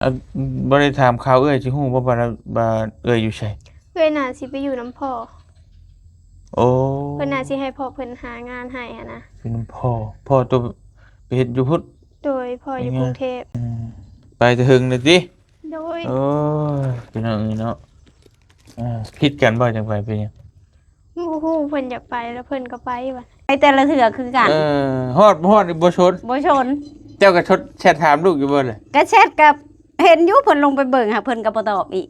ເອີ ບໍ່ໄດ້ຖາມຂ່າວເອື້ອຍ ຊິຮູ້ບໍ່ວ່າ ວ່າເອື້ອຍຢູ່ໃສ? ເອື້ອຍໜ້າຊິໄປຢູ່ນຳພໍ່. ໂອ້ ເພິ່ນໜ້າຊິໃຫ້ພໍ່ເພິ່ນຫາງານໃຫ້ຫັ້ນນະ. ຢູ່ນຳພໍ່ ພໍ່ໂຕໄປເຮັດຢູ່ພຸ້ນ? ໂດຍ ພໍ່ຢູ່ກຸງເທບ. ອືມ ໄປແຕ່ເຖິງແລ້ວຕິ? ໂດຍ. ໂອ້ຍ ພີ່ນ້ອງເອີຍເນາະ ເອີ ຜິດກັນບໍ່ ຈັ່ງໄປ ເປັນຫຍັງ? ບໍ່ຮູ້ ເພິ່ນຢາກໄປ ແລ້ວເພິ່ນກໍໄປບັດ. ໄປແຕ່ລະເທື່ອຄືກັນ. ເອີ ຮອດບໍ່ຮອດນີ້ບໍ່ສົນ? ບໍ່ສົນ. ເຈົ້າກໍຊົດແຊັດຖາມລູກຢູ່ບໍ່ລະ? ກໍແຊັດ ກໍເຫັນຢູ່ ເພິ່ນລົງໄປເບິ່ງ ຫາເພິ່ນກໍບໍ່ຕອບອີກ.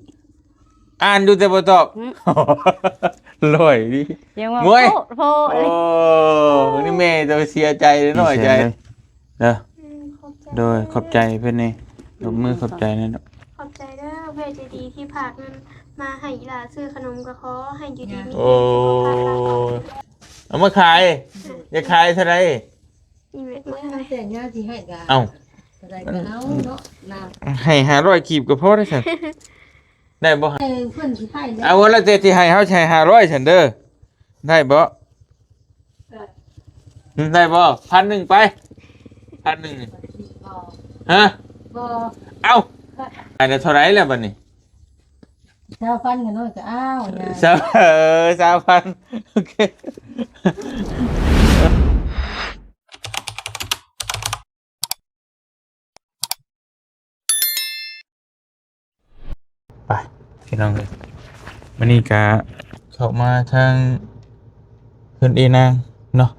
ອ່ານຢູ່ແຕ່ບໍ່ຕອບ. ອືມ ຮ້ອຍດີ ຍັງວ່າໂພດ ໂພດ. ໂອ້ ນີ້ແມ່ຈະເສຍໃຈເດ້ ນ້ອຍໃຈເດີ. ອືມ ຂອບໃຈ ໂດຍ ເດີ ຂອບໃຈເພິ່ນນີ້ ຍົກມືຂອບໃຈແດ່. ຂອບໃຈເດີ ເອື້ອຍໃຈດີທີ່ຝາກເງິນມາໃຫ້ອີ່ຫຼ້າຊື້ຂະໜົມ ກໍຂໍໃຫ້ຢູ່ດີມີແຮງ ໂອ້ ສຸຂະພາບຮ່າງກາຍ ເອົາມາຂາຍ. ຢາກຂາຍເທົ່າໃດ? ອີ່ແມ່ ແຕ່ຍາຊິໃຫ້ກະ ເອົ້າ ເທົ່າໃດກໍເອົາເນາະ ໃຫ້ຫ້າຮ້ອຍກີບກໍພໍໄດ້ຊັ້ນ. ໄດ້ບໍ່? ເອີ ເພິ່ນຊິໃຫ້ແລ້ວ ເອົາ ແລ້ວແຕ່ຊິໃຫ້ ເຮົາຊິໃຫ້ຫ້າຮ້ອຍຊັ້ນເດີ. ໄດ້ບໍ່? ເອີ ໄດ້ບໍ່? ພັນໜຶ່ງໄປ ພັນໜຶ່ງ. ບໍ່ ຮະ? ບໍ່. ເອົ້າ ໃຫ້ໄດ້ເທົ່າໃດແລ້ວບັດນີ້? ຊາວພັນກໍນ້ອຍກໍເອົາ ຊາວ ເອີ ຊາວພັນ ໂອເຄ. ໄປ ພີ່ນ້ອງເອີຍ ມື້ນີ້ກະເຂົ້າມາທາງເຮືອນເອນາງເນາະ.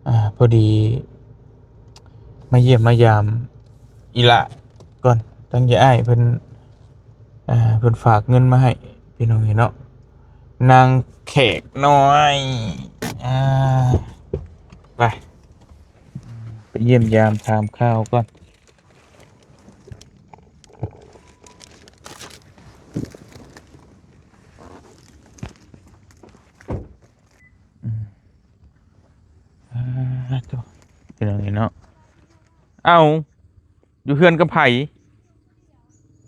ອ່າ ພໍດີມາຢ້ຽມມາຢາມອີ່ຫຼ້າກ່ອນ ທາງເອື້ອຍອ້າຍເພິ່ນ ອ່າ ເພິ່ນຝາກເງິນມາໃຫ້ ພີ່ນ້ອງເອີຍເນາະ ນາງແຂກນ້ອຍ. ອ່າ ໄປ ໄປຢ້ຽມຢາມຖາມຂ່າວກ່ອນ. ອືມ ອ່າ ໂທ້ ພີ່ນ້ອງເອີຍເນາະ ເອົ້າ ຢູ່ເຮືອນກັບໃຜ?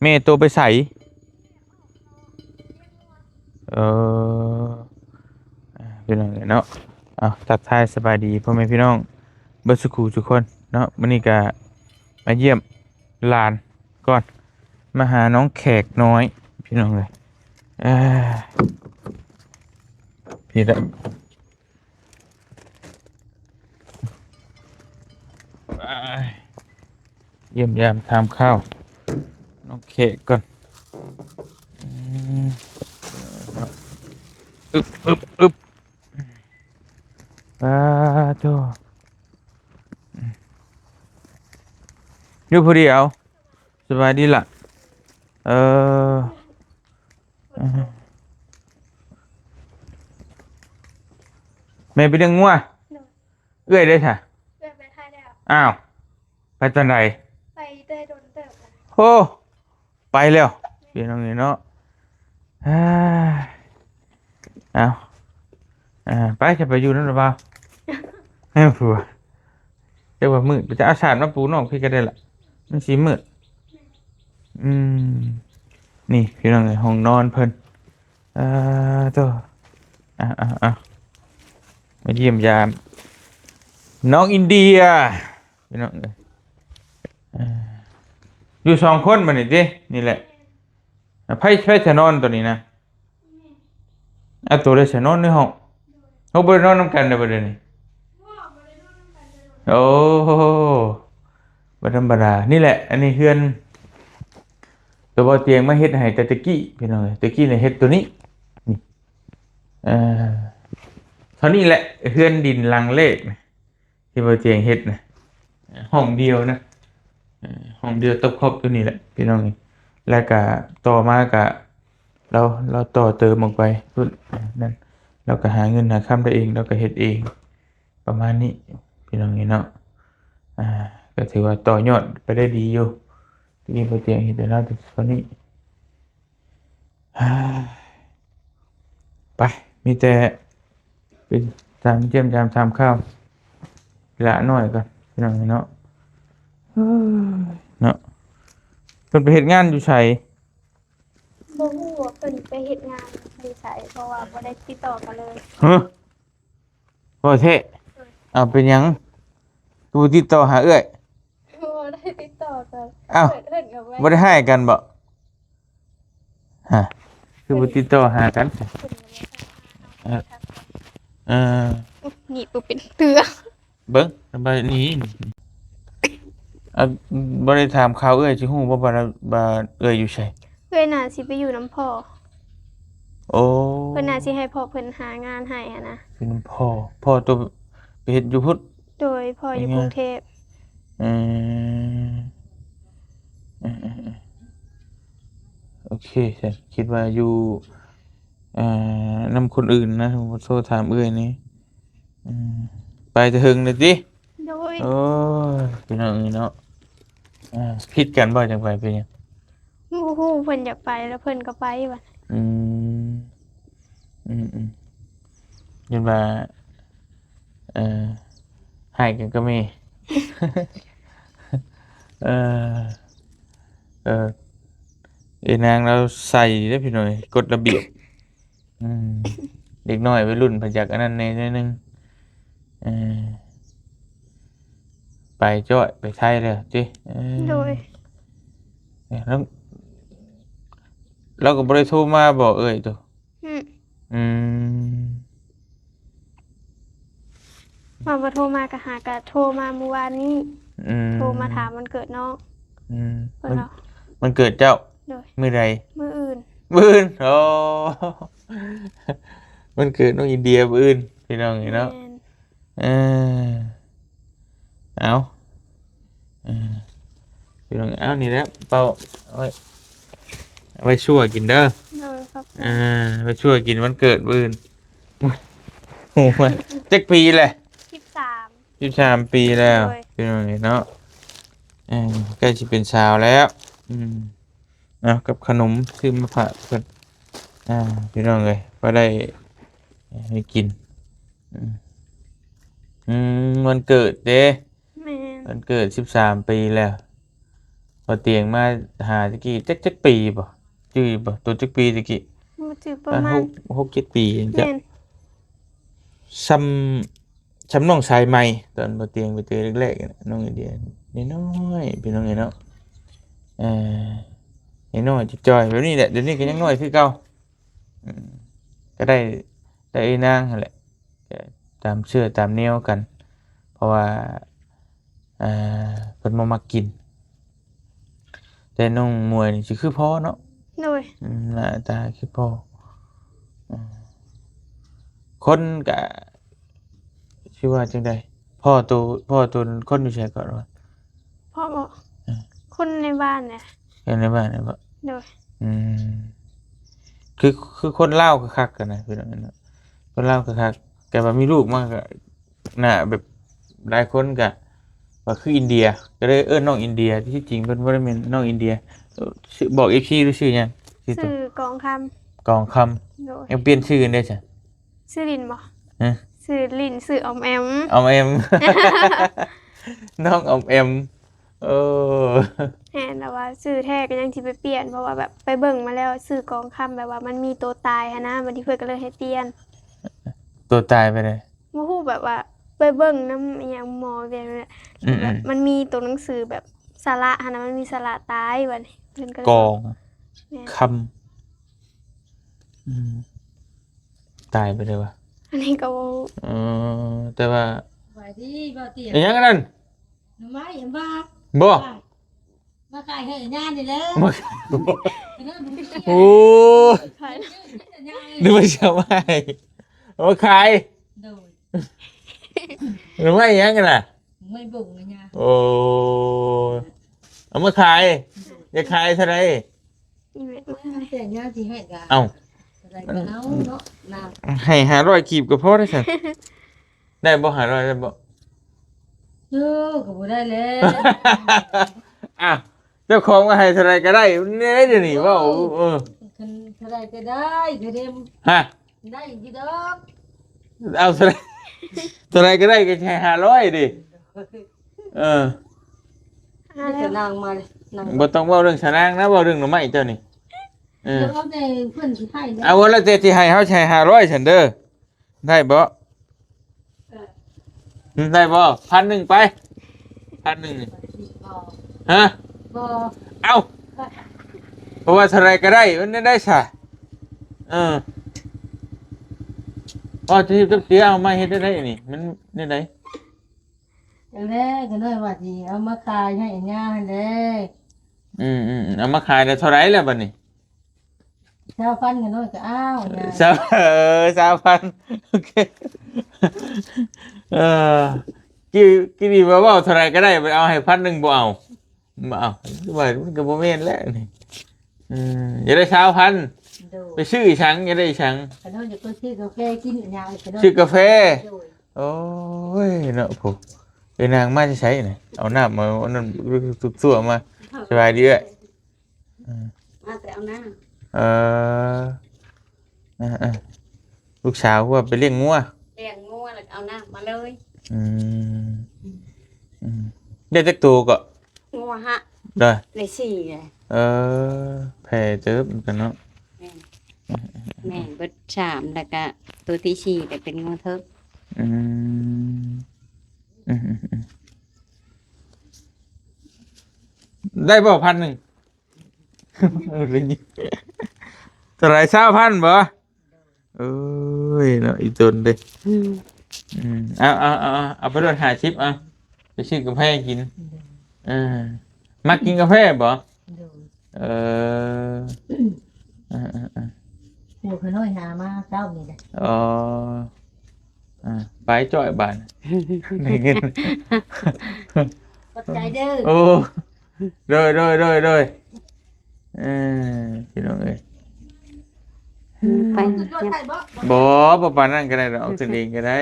ແມ່ໂຕໄປໃສ? ເອີ ອ່າ ພີ່ນ້ອງເອີຍເນາະ ເອົາ ທັກທາຍສະບາຍດີພໍ່ແມ່ພີ່ນ້ອງເບິດສູ່ຄູ່ສູ່ຄົນເນາະ. ມື້ນີ້ກະມາຢ້ຽມຫຼານກ່ອນ ມາຫານ້ອງແຂກນ້ອຍ ພີ່ນ້ອງເອີຍ. ອ່າ ພີ່ລະ ໄປຢ້ຽມຢາມຖາມຂ່າວນ້ອງແຂກກ່ອນ. ອືມ ອຶບ ອຶບ ອຶບ ປາໂທ້ ຢູ່ຜູ້ດຽວ. ສະບາຍດີລະ. ເອີ ແມ່ໄປລ້ຽງງົວ. ໂດຍ. ເອື້ອຍເດ້ຊະ? ເອື້ອຍໄປໄທແລ້ວ. ອ້າວ ໄປຕອນໃດ? ໄປແຕ່ດົນເຕີບແລ້ວ. ໂອ້ ໄປແລ້ວ ພີ່ນ້ອງເອີຍເນາະ. ເອົາ ເອີ ໄປ ຈະໄປຢູ່ນຳລະບ່າວ ໃຫ້ຜົວ. ແຕ່ວ່າມືດ ຈະເອົາສາດມາປູນອກພີ້ກໍໄດ້ລະ ມັນຊິມືດ. ອືມ ນີ້ພີ່ນ້ອງເອີຍ ຫ້ອງນອນເພິ່ນ. ເອີ ໂທ້ ອ່ະ ອ່ະ ອ່ະ ມາຢ້ຽມຢາມນ້ອງອິນເດຍ ພີ່ນ້ອງເອີຍ. ເອີ ຢູ່ສອງຄົນບັດນີ້ຕິ ນີ້ແຫຼະ. ໃຜ ໃຜຈະນອນໂຕນີ້ນະ? ອາ ໂຕໄດ້ສະນອນໃນຫ້ອງ. ເຮົາບໍ່ໄດ້ນອນນຳກັນເດ້ບໍ່ດຽວນີ້? ໂອ້ ບໍ່ທຳມະດາ. ນີ້ແຫຼະ ອັນນີ້ເຮືອນຕົວບໍ່ຕຽງມາເຮັດໃຫ້ແຕ່ຕະກີ້ ພີ່ນ້ອງເອີຍ. ຕະກີ້ນະເຮັດໂຕນີ້ ນີ້ ເອີ ເທົ່ານີ້ແຫຼະ ເຮືອນດິນຫຼັງແລກນະ ທີ່ບໍ່ຕຽງເຮັດນະ ຫ້ອງດຽວນະ ເອີ ຫ້ອງດຽວຕົບຂອບຕົວນີ້ແຫຼະ ພີ່ນ້ອງເອີຍ. ແລ້ວກະຕໍ່ມາກະ ລາວ ລາວຕໍ່ເຕີມອອກໄປພຸ້ນ ນັ້ນ ລາວກະຫາເງິນຫາຄຳໄດ້ເອງ ລາວກະເຮັດເອງ ປະມານນີ້ ພີ່ນ້ອງເອີຍເນາະ. ອ່າ ກະຖືວ່າຕໍ່ຍອດໄປໄດ້ດີຢູ່. ທີ່ນີ້ບໍ່ຕຽງເຮັດໃຫ້ລາວແຕ່ເທົ່ານີ້. ໄປ ມີແຕ່ໄປຕາມຢ້ຽມຢາມຖາມຂ່າວຫຼານ້ອຍກ່ອນ ພີ່ນ້ອງເນາະ. ເອີ ເນາະ ເພິ່ນໄປເຮັດງານຢູ່ໃສ? ບໍ່ຮູ້ວ່າເພິ່ນໄປເຮັດງານຢູ່ໃສ ເພາະວ່າບໍ່ໄດ້ຕິດຕໍ່ກັນເລີຍ. ຮະ? ບໍ່ແທ້? ເອີ ເອົາ ເປັນຫຍັງຄືບໍ່ຕິດຕໍ່ຫາເອື້ອຍ? ບໍ່ໄດ້ຕິດຕໍ່ ອ້າວ ເພິ່ນກໍໄວ້ ບໍ່ໄດ້ຮ້າຍກັນບໍ່? ຮະ ຄືບໍ່ຕິດຕໍ່ຫາກັນ? ເອີ ເອີ ນີ້ບໍ່ເປັນເທື່ອ ເບິ່ງ ສະບາຍດີ. ອາ ບໍ່ໄດ້ຖາມຂ່າວເອື້ອຍ ຊິຮູ້ບໍ່ວ່າ ວ່າເອື້ອຍຢູ່ໃສ? ເອື້ອຍໜ້າຊິໄປຢູ່ນຳພໍ່. ໂອ້ ເພິ່ນໜ້າຊິໃຫ້ພໍ່ເພິ່ນຫາງານໃຫ້ຫັ້ນນະ. ຢູ່ນຳພໍ່ ພໍ່ໂຕໄປເຮັດຢູ່ພຸ້ນ? ໂດຍ ພໍ່ຢູ່ກຸງເທບ. ເອີ ເອີ ເອີ ເອີ ໂອເຄ ຊັ້ນຄິດວ່າຢູ່ ເອີ ນຳຄົນອື່ນນະ ໂທຖາມເອື້ອຍນີ້. ອືມ ໄປແຕ່ເຫິງແລ້ວຕິ? ໂດຍ. ໂອ້ຍ ພີ່ນ້ອງເອີຍເນາະ ເອີ ຜິດກັນບໍ່ ຈັ່ງໄປ ເປັນຫຍັງ? ບໍ່ຮູ້ ເພິ່ນຢາກໄປ ແລ້ວເພິ່ນກໍໄປວ່າ. ອືມ ອືມໆ ຢ້ານວ່າ ເອີ ຮ້າຍກັນກໍມີ ເອີ ເອີ ເອີນາງລາວໃສ່ເດ້ພີ່ນ້ອງ ກົດລະບຽບ. ອືມ ເດັກນ້ອຍໄວລຸ້ນເພິ່ນຢາກອັນນັ້ນແດ່ໜ້ອຍໜຶ່ງ ເອີ ໄປຈ້ອຍ ໄປໄທແລ້ວຕິ? ເອີ ໂດຍ. ເອີ ລາວ ລາວກໍບໍ່ໄດ້ໂທມາບໍ່ເອື້ອຍໂຕ? ອືມ ອືມ ມາບໍ່ໂທມາ ກໍຫາ ກໍໂທມາມື້ວານນີ້. ອືມ ໂທມາຖາມວັນເກີດນ້ອງ. ອືມ ເພິ່ນວ່າ ວັນເກີດເຈົ້າ? ໂດຍ. ມື້ໃດ? ມື້ອື່ນ. ມື້ອື່ນ ໂອ້ ວັນເກີດນ້ອງອິນເດຍມື້ອື່ນ ພີ່ນ້ອງເອີຍເນາະ. ແມ່ນ. ເອີ ເອົາ ເອີ ພີ່ນ້ອງ ເອົາ ນີ້ແຫຼະ ເປົ່າໄວ້ ໄວ້ຊົ່ວກິນເດີ. ໂດຍ ຂອບໃຈ. ເອີ ໄວ້ຊົ່ວກິນວັນເກີດມື້ອື່ນ. ໂອ້ຍ ຈັກປີແຫຼະ? ສິບສາມ. ສິບສາມປີແລ້ວ. ໂດຍ. ພີ່ນ້ອງເອີຍເນາະ ເອີ ໃກ້ຊິເປັນສາວແລ້ວ. ອືມ ເອົາ ກັບຂະໜົມຊື້ມາຝາກເພິ່ນ ອ່າ ພີ່ນ້ອງເອີຍ ພໍໄດ້ ເອີ ໃຫ້ກິນ. ອືມ ອືມ ວັນເກີດເດ້. ແມ່ນ. ວັນເກີດສິບສາມປີແລ້ວ. ບໍ່ຕຽງມາຫາແຕ່ກີ້ ຈັກ ຈັກປີບໍ່? ຈື່ບໍ່? ໂຕຈັກປີແຕ່ກີ້? ບໍ່ຈື່ ປະມານ ຫົກ ຫົກເຈັດປີນີ້ແຫຼະ. ແມ່ນ. ຊ່ຳ ຊ່ຳນ້ອງສາຍໃໝ່ ຕອນບໍ່ຕຽງໄປເຈີແລກໆ ນ້ອງອິນເດຍນ້ອຍໆ ພີ່ນ້ອງເອີຍເນາະ. ເອີ ນ້ອຍໆ ຈ່ອຍໆ ແບບນີ້ແຫຼະ. ດຽວນີ້ກໍຍັງນ້ອຍຄືເກົ່າ. ອືມ ກໍໄດ້ ໄດ້ເອື້ອຍນາງຫັ້ນແຫຼະ ກໍຕາມເຊື້ອຕາມແນວກັນ ເພາະວ່າ ອ່າ ເພິ່ນບໍ່ມັກກິນ. ແຕ່ນ້ອງໝວຍນີ້ຊິຄືພໍ່ເນາະ. ໂດຍ. ອືມ ໜ້າຕາຄືພໍ່. ອືມ ຄົນກະ ຊິວ່າຈັ່ງໃດ? ພໍ່ໂຕ ພໍ່ໂຕຄົນຢູ່ໃສເກາະ? ພໍ່ບໍ? ເອີ ຄົນໃນບ້ານແຫຼະ. ຄົນໃນບ້ານແຫຼະບໍ? ໂດຍ. ອືມ ຄື ຄືຄົນລາວຄັກໆ ຫັ້ນນະ ພີ່ນ້ອງເນາະ. ຄົນລາວຄັກໆ ແຕ່ວ່າມີລູກມາກະ ໜ້າແບບ ຫຼາຍຄົນກະວ່າຄືອິນເດຍ ກໍເລີຍເອີ້ນນ້ອງອິນເດຍ. ທີ່ຈິງເພິ່ນບໍ່ໄດ້ແມ່ນນ້ອງອິນເດຍ. ເອີ ຊື່ ບອກເອັຟຊີ ຫຼື ຊື່ຫຍັງ? ຊື່ໂຕ? ຊື່ກອງຄຳ. ກອງຄຳ. ໂດຍ. ຍັງປ່ຽນຊື່ກັນໄດ້ຊະ? ຊື່ລິນບໍ? ຮະ? ຊື່ລິນ ຊື່ອອມແອມ. ອອມແອມ ນ້ອງອອມແອມ. ເອີ ແມ່ນ. ແຕ່ວ່າຊື່ແທ້ກໍຍັງຊິໄປປ່ຽນ ເພາະວ່າແບບໄປເບິ່ງມາແລ້ວ ຊື່ກອງຄຳ ແບບວ່າມັນມີໂຕຕາຍຫັ້ນນະ ບັດນີ້ເພິ່ນກໍເລີຍໃຫ້ປ່ຽນ. ໂຕຕາຍໄປໃດ? ບໍ່ຮູ້ ແບບວ່າໄປເບິ່ງນຳອີ່ຫຍັງໝໍແບບນັ້ນແຫຼະ. ອືມໆ ແບບມັນມີໂຕໜັງສືແບບສະຫຼະຫັ້ນນະ ມັນມີສະຫຼະຕາຍ ບັດນີ້ເພິ່ນກໍເລີຍ ກອງ ແມ່ນ ຄຳ. ອືມ ຕາຍໄປແລ້ວວະ? ອັນນີ້ກໍບໍ່ຮູ້. ເອີ ແຕ່ວ່າ ສະບາຍດີ ບໍ່ຕຽງ ອີຫຍັງອັນນັ້ນ? ໜໍ່ໄມ້ ອັນວ່າ ບໍ່ ມາຂາຍໃຫ້ຍານີ້ແຫຼະ. ມາຂາຍ ໂອ້ຍ ຂາຍ ນຶກວ່າຊິເອົາມາໃຫ້ ເອົາມາຂາຍ. ໂດຍ. ໜໍ່ໄມ້ຫຍັງຫັ້ນນະ? ໄມ້ບົງນະຍາ. ໂອ້ຍ ເອົາມາຂາຍ. ຢາກຂາຍເທົ່າໃດ? ແຕ່ຍາຊິໃຫ້ກະ ເອົ້າ ເທົ່າໃດກໍເອົາເນາະນາງ. ໃຫ້ຫ້າຮ້ອຍກີບກໍພໍໄດ້ຊັ້ນ. ໄດ້ບໍ່ ຫ້າຮ້ອຍ ໄດ້ບໍ່? ເອີ ກໍບໍ່ໄດ້ແລ້ວ. ອ່ະ ເຈົ້າຂອງວ່າໃຫ້ເທົ່າໃດກໍໄດ້ແນ່ ດຽວນີ້ເວົ້າ. ເອີ ເອີ ຄັນເທົ່າໃດກໍໄດ້ ກະເດັມ ຮະ ໄດ້ຢູ່ດອກ. ເອົາເທົ່າໃດ ເທົ່າໃດກໍໄດ້ ກໍໃຫ້ຫ້າຮ້ອຍເດ້. ເອີ ນີ້ກໍນາງມາເລີຍ ນາງ ບໍ່ຕ້ອງເວົ້າເລື່ອງສານາງນະ ເວົ້າເລື່ອງໜໍ່ໄມ້ເຈົ້ານີ້. ເອີ ເອົາແຕ່ເພິ່ນຊິໃຫ້ເດີ ເອົາ ແລ້ວແຕ່ຊິໃຫ້ ເຮົາຊິໃຫ້ຫ້າຮ້ອຍຊັ້ນເດີ. ໄດ້ບໍ່? ເອີ ໄດ້ບໍ່? ພັນໜຶ່ງໄປ ພັນໜຶ່ງນີ້. ເອີ ຮະ? ບໍ່ ເອົ້າ ເພາະວ່າເທົ່າໃດກໍໄດ້ ມັນໄດ້ຊະ. ເອີ ວ່າຈະເຮັດຈັກເທື່ອ ເອົາມາເຮັດໄດ້ໄດ໋ນີ້ ມັນແນວໃດ? ຈັ່ງໃດກໍນ້ອຍວ່າຊິເອົາມາຂາຍໃຫ້ອັນຍາຫັ້ນແຫຼະ. ອືມໆ ເອົາມາຂາຍແລ້ວເທົ່າໃດແລ້ວບັດນີ້? ຊາວພັນກໍນ້ອຍກໍເອົານະ. ຊາວ ເອີ ຊາວພັນ ໂອເຄ. ເອີ ກີ້ ກີ້ນີ້ວ່າເວົ້າເທົ່າໃດກໍໄດ້ ໄປເອົາໃຫ້ພັນໜຶ່ງບໍ່ເອົາ ບໍ່ເອົາ ວ່າມັນກໍບໍ່ແມ່ນແຫຼະນີ້. ອືມ ຢາກໄດ້ຊາວພັນ ໂດຍ ໄປຊື້ອີ່ຫຍັງ ຢາກໄດ້ອີ່ຫຍັງ? ຂະນ້ອຍຢາກໄປຊື້ກາແຟກິນຫຍັງ ຂະນ້ອຍ ຊື້ກາແຟ ໂດຍ. ໂອ້ຍເນາະ ໂອ້ ເອີ ນາງມາແຕ່ໃສນີ້? ເອົານ້ຳ ເອົາອັນນັ້ນ ຕົວມາ. ສະບາຍດີເອື້ອຍ. ເອີ ມາແຕ່ເອົານ້ຳ. ເອີ ເອີໆ ລູກສາວວ່າໄປລ້ຽງງົວ ລ້ຽງງົວແລ້ວເອົານ້ຳມາເລີຍ. ອືມ ອືມ ໄດ້ຈັກໂຕເກາະ? ງົວຫະ ໄດ້ ໄດ້ສີ່ແຫຼະ. ເອີ ແພເຕີບກັນເນາະ. ແມ່ນ ແມ່ນເບິດສາມ ແລ້ວກະໂຕທີສີ່ແຫຼະເປັນງົວເທີກ. ອືມ ອືມໆໆ ໄດ້ບໍ່ ພັນໜຶ່ງ? ເອີ ໄດ້ຍິນ ເທົ່າໃດ ຊາວພັນບໍ່? ໂອ້ຍເນາະ ອີຕົນເດ້. ອືມ ອືມ ເອົາ ເອົາ ເອົາ ເອົາໄປໂລດ ຫ້າສິບ ເອົາໄປຊື້ກາແຟກິນ. ເອີ ມັກກິນກາແຟບໍ່? ໂດຍ. ເອີ ເອີໆໆ ໂອ້ ຂະນ້ອຍຫາມາເຊົ້ານີ້ແຫຼະ. ອໍ ອ່າ ໄປຈ້ອຍບາດ ໄດ້ເງິນ. ຂອບໃຈເດີ. ໂອ້ ໂດຍໆໆໆ ເອີ ພີ່ນ້ອງເອີຍ ໄປ ບໍ່ ບໍ່ປານນັ້ນກໍໄດ້ດອກ ອອກຕົນເອງກໍໄດ້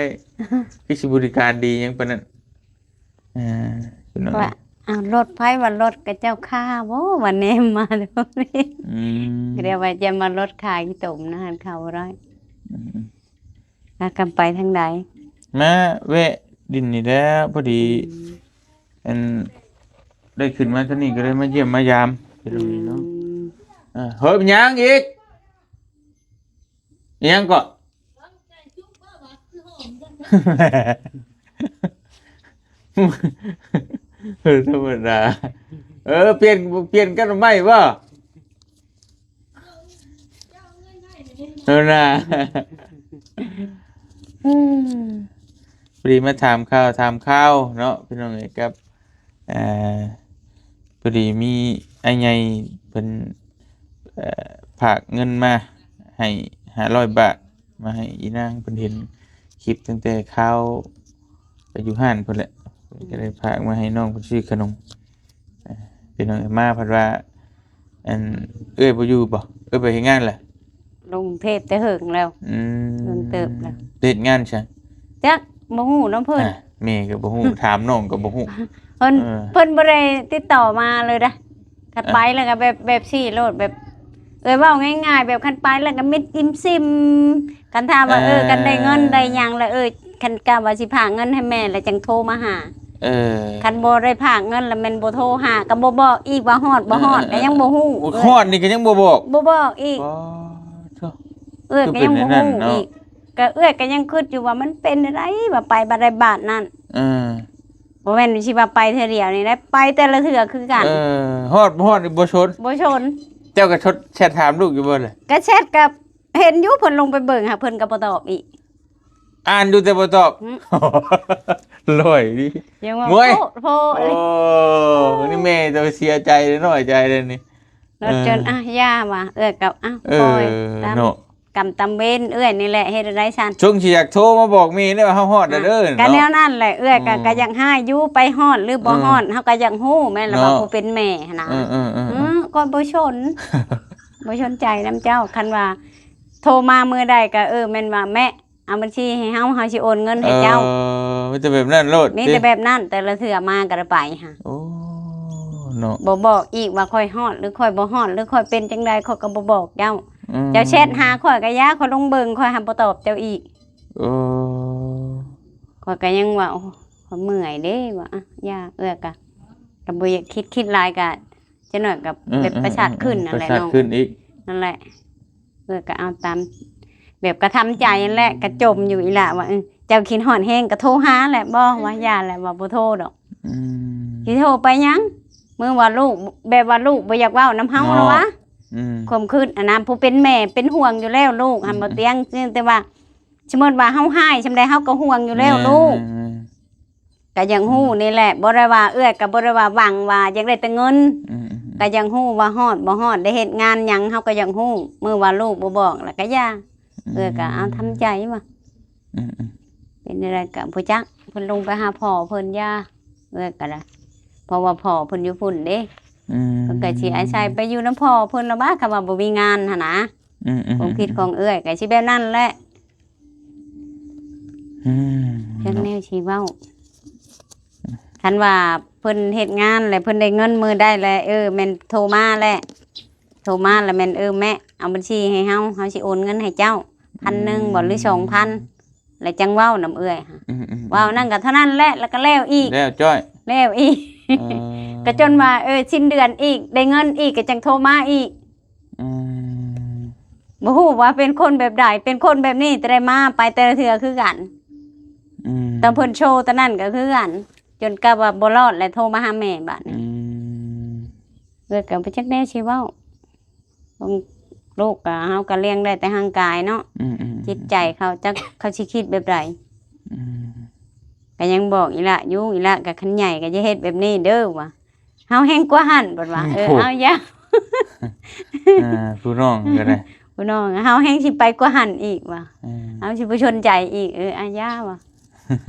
ຄືຊິບໍລິການດີຫຍັງປານນັ້ນ. ເອີ ພີ່ນ້ອງເອີຍ ວ່າ ເອົາ ລົດໃຜວ່າລົດຂະເຈົ້າຄ້າບໍ່ ວ່າແນມມາໂດນນີ້. ອືມ ກໍເລີຍວ່າຈະມາລົດຂາຍຂີ້ຕົມນະ ຫັນເຂົ້າບໍ່ໄດ້. ອືມ ພາກັນໄປທາງໃດ? ມາແວະດິນນີ້ແຫຼະ ພໍດີ ອືມ ອັນ ໄດ້ຂຶ້ນມາທາງນີ້ກໍເລີຍມາຢ້ຽມມາຢາມ ອືມ ເອີ ເຮີຍ ເປັນຫຍັງອີກ? ອີຫຍັງເກາະ? ເອີ ທຳມະດາ. ເອີ ປ່ຽນ ປ່ຽນກັນໃໝ່ບໍ່? ເອີນະ ພໍດີມາຖາມຂ່າວ ຖາມຂ່າວເນາະ ພີ່ນ້ອງເອີຍ ກັບ ເອີ ພໍດີມີອ້າຍໃຫຍ່ເພິ່ນ ເອີ ຝາກເງິນມາໃຫ້ຫ້າຮ້ອຍບາດ ມາໃຫ້ອີນາງ ເພິ່ນເຫັນຄລິບຕັ້ງແຕ່ຄາວໄປຢູ່ຮ້ານພຸ້ນແຫຼະ ເພິ່ນກໍໄດ້ຝາກມາໃຫ້ນ້ອງເພິ່ນຊື້ຂະໜົມ. ເອີ ພີ່ນ້ອງເອີຍ ມາພັດວ່າ ອັນ ເອື້ອຍບໍ່ຢູ່ບໍ່? ເອື້ອຍໄປເຮັດງານລະ? ລົງເທບແຕ່ເຫິງແລ້ວ. ອືມ ດົນເຕີບແລ້ວ. ໄປເຮັດງານໃສ? ຈັກ ບໍ່ຮູ້ນຳເພິ່ນ. ອ່າ ແມ່ກໍບໍ່ຮູ້ ຖາມນ້ອງກໍບໍ່ຮູ້. ເພິ່ນ ເອີ ເພິ່ນບໍ່ໄດ້ຕິດຕໍ່ມາເລີຍເດ້. ຄັນໄປແລ້ວກໍແບບ ແບບຊີ້ໂລດ ແບບ ເອື້ອຍເວົ້າງ່າຍໆ ແບບຄັນໄປແລ້ວກໍມິດອີ່ມຊິມ. ຄັນຖາມວ່າ ເອີ ເອີ ຄັນໄດ້ເງິນໄດ້ຫຍັງລະ ເອີ ຄັນກະວ່າຊິຝາກເງິນໃຫ້ແມ່ລະຈັ່ງໂທມາຫາ. ເອີ ຄັນບໍ່ໄດ້ຝາກເງິນລະແມ່ນບໍ່ໂທຫາ ກໍບໍ່ບອກອີກວ່າຮອດບໍ່ຮອດ ເອີ ກໍຍັງບໍ່ຮູ້. ໂອ້ຍ ຮອດນີ້ກໍຍັງບໍ່ບອກ? ບໍ່ບອກອີກ. ອໍ ໂທ້ ເອື້ອຍກໍຍັງບໍ່ຮູ້ອີກ. ກໍເອື້ອຍກໍຍັງຄິດຢູ່ວ່າມັນເປັນແນວໃດ ວ່າໄປບາດໃດບາດນັ້ນ. ເອີ ບໍ່ແມ່ນຊິວ່າໄປເທື່ອດຽວນີ້ໄດ໋ ໄປແຕ່ລະເທື່ອຄືກັນ. ເອີ ຮອດບໍ່ຮອດນີ້ບໍ່ສົນ ບໍ່ສົນ. ເຈົ້າກໍແຊັດຖາມລູກຢູ່ບໍ່ລະ? ກໍແຊັດ ກໍເຫັນຢູ່ ເພິ່ນລົງໄປເບິ່ງຫາ ເພິ່ນກໍບໍ່ຕອບອີກ. ອ່ານຢູ່ແຕ່ບໍ່ຕອບ. ອືມ ລອຍດີ ຍັງວ່າ ໂອ້ຍ ໂພດ ໂພດ. ໂອ້ ນີ້ແມ່ຈະເສຍໃຈເດ້ ນ້ອຍໃຈເດ້ນີ້. ເອີ ຈົນ ອ່ະ ຢ່າວ່າ ເອື້ອຍກໍ ອ່ະ ເອີ ປ່ອຍຕາມ ເນາະ ກຳຕາມເວນເອື້ອຍນີ້ແຫຼະ ເຮັດແນວໃດຊັ້ນ? ຊົງຊິຢາກໂທມາບອກແມ່ເດ້ວ່າເຮົາຮອດແລ້ວເດີ ກໍແນວນັ້ນແຫຼະ. ເອື້ອຍກໍ ອືມ ກໍຢາກຮ້າຍຢູ່ ໄປຮອດຫຼືບໍ່ຮອດ ເອີ ເຮົາກໍຢາກຮູ້ແມ່ນລະວ່າ ເນາະ ຜູ້ເປັນແມ່ຫັ້ນນະ. ເອີໆໆໆ ອືມ ກໍບໍ່ສົນ ບໍ່ສົນໃຈນຳເຈົ້າ. ຄັນວ່າໂທມາມື້ໃດກໍ ເອີ ແມ່ນວ່າ ແມ່ ເອົາບັນຊີໃຫ້ເຮົາ ເຮົາຊິໂອນເງິນໃຫ້ເຈົ້າ. ເອີ ມີແຕ່ແບບນັ້ນໂລດ ມີແຕ່ແບບນັ້ນ ແຕ່ລະເທື່ອມາກໍໄດ້ໄປຫາ. ໂອ້ ເນາະ ບໍ່ບອກອີກວ່າຂ້ອຍຮອດ ຫຼື ຂ້ອຍບໍ່ຮອດ ຫຼື ຂ້ອຍເປັນຈັ່ງໃດ ຂ້ອຍກໍບໍ່ບອກເຈົ້າ. ອືມ ເຈົ້າແຊັດຫາຂ້ອຍກໍຢ່າ ຂ້ອຍລົງເບິ່ງ ຂ້ອຍຫາບໍ່ຕອບເຈົ້າອີກ. ໂອ້ ຂ້ອຍກໍຍັງວ່າ ໂອ້ ຂ້ອຍເມື່ອຍເດ້ ວ່າ ອ່ະ ຢ່າ ເອື້ອຍກໍ ກໍບໍ່ຢາກຄິດ ຄິດຫຼາຍກໍ ຈັກໜ້ອຍກໍ ເອີ ແບບປະສາດຂຶ້ນ ເອີ ນັ້ນແຫຼະ ປະສາດ ນ້ອງ ຂຶ້ນອີກ ນັ້ນແຫຼະ. ເອີ ກໍເອົາຕາມ ແບບກະທຳໃຈຫັ້ນແຫຼະ ກະຈົ່ມຢູ່ອີ່ຫຼ້າວ່າ ເອີ ເຈົ້າຄິດຮອດແຮງກໍໂທຫາແຫຼະ. ບໍ່ ວ່າຢ່າແຫຼະ ວ່າບໍ່ໂທດອກ. ອືມ ຊິໂທໄປຫຍັງ? ມື້ວ່າລູກ ແບບວ່າລູກບໍ່ຢາກເວົ້ານຳເຮົາ ເນາະ ແລ້ວວະ ອືມ ຄວາມຄິດອັນນັ້ນ ຜູ້ເປັນແມ່ເປັນຫ່ວງຢູ່ແລ້ວລູກຫັ້ນ ອືມ ບໍ່ຕຽງ ແຕ່ວ່າ ສົມມຸດວ່າເຮົາຮ້າຍສ່ຳໃດເຮົາກໍຫ່ວງຢູ່ແລ້ວ ແມ່ນ ລູກ ແມ່ນໆ ກໍຢາກຮູ້ ອືມ ນີ້ແຫຼະ ບໍ່ໄດ້ວ່າ ເອື້ອຍກໍບໍ່ໄດ້ວ່າຫວັງວ່າຢາກໄດ້ແຕ່ເງິນ ອືມໆໆ ກໍຢາກຮູ້ວ່າຮອດບໍ່ຮອດ ໄດ້ເຮັດງານຫຍັງ ເຮົາກໍຢາກຮູ້ ມື້ວ່າລູກບໍ່ບອກແລ້ວກໍຢ່າ ອືມ ເອື້ອຍກໍເອົາທຳໃຈວ່າ ອືມໆ ເປັນຈັ່ງໃດກໍບໍ່ຈັກ ເພິ່ນລົງໄປຫາພໍ່ເພິ່ນ ຢ່າ ເອື້ອຍກໍໄດ້ ເພາະວ່າພໍ່ເພິ່ນຢູ່ພຸ້ນເດ້ ອືມ ເພິ່ນກໍຊິອາໄສໄປຢູ່ນຳພໍ່ເພິ່ນລະບາດ ຄັນວ່າບໍ່ມີງານຫັ້ນນະ ອືມໆໆ ຄວາມຄິດຂອງເອື້ອຍກໍຊິແບບນັ້ນແຫຼະ ອືມ ຈັກແນວຊິເວົ້າ ຄັນວ່າເພິ່ນເຮັດງານແລ້ວເພິ່ນໄດ້ເງິນມື້ໃດແລ້ວ ເອີ ແມ່ນໂທມາແຫຼະ ໂທມາແລ້ວແມ່ນ ເອີ ແມ່ເອົາບັນຊີໃຫ້ເຮົາ ເຮົາຊິໂອນເງິນໃຫ້ເຈົ້າ ພັນໜຶ່ງບໍ່ ຫຼື ສອງພັນ ແລ້ວຈັ່ງເວົ້ານຳເອື້ອຍ ອືມໆໆ ເວົ້ານັ້ນກໍເທົ່ານັ້ນແຫຼະ ແລ້ວກໍແລ້ວອີກ ແລ້ວຈ້ອຍ ແລ້ວອີກ ເອີ ກໍຈົນວ່າ ເອີ ສິ້ນເດືອນອີກ ໄດ້ເງິນອີກ ກໍຈັ່ງໂທມາອີກ ອືມ ບໍ່ຮູ້ວ່າເປັນຄົນແບບໃດ ເປັນຄົນແບບນີ້ ແຕ່ໃດມາໄປແຕ່ລະເທື່ອຄືກັນ ອືມ ຕອນເພິ່ນໂຊຕອນນັ້ນກໍຄືກັນ ຈົນກັບວ່າບໍ່ລອດ ແລ້ວໂທມາຫາແມ່ບາດນີ້ ອືມ ເອື້ອຍກໍບໍ່ຈັກແນວຊິເວົ້າ ເບິ່ງລູກກໍ ເຮົາກໍລ້ຽງໄດ້ແຕ່ຮ່າງກາຍເນາະ ອືມໆໆ ຈິດໃຈເຂົາ ຈັກເຂົາຊິຄິດແບບໃດ ອືມ ກໍຍັງບອກອີ່ຫຼະຢູ່ ອີ່ຫຼະກໍຄັນໃຫຍ່ກໍຢ່າເຮັດແບບນີ້ເດີວ່າ ເຮົາແຮງກວ່າຫັ້ນ ເພິ່ນວ່າ ເອີ ໂອ້ ເອົາຢ່າ ອ່າ ຜູ້ນ້ອງກໍໄດ້ ຜູ້ນ້ອງ ເຮົາແຮງຊິໄປກວ່າຫັ້ນອີກວ່າ ເອີ ເຮົາຊິບໍ່ສົນໃຈອີກ ເອີ ອາຢ່າວ່າ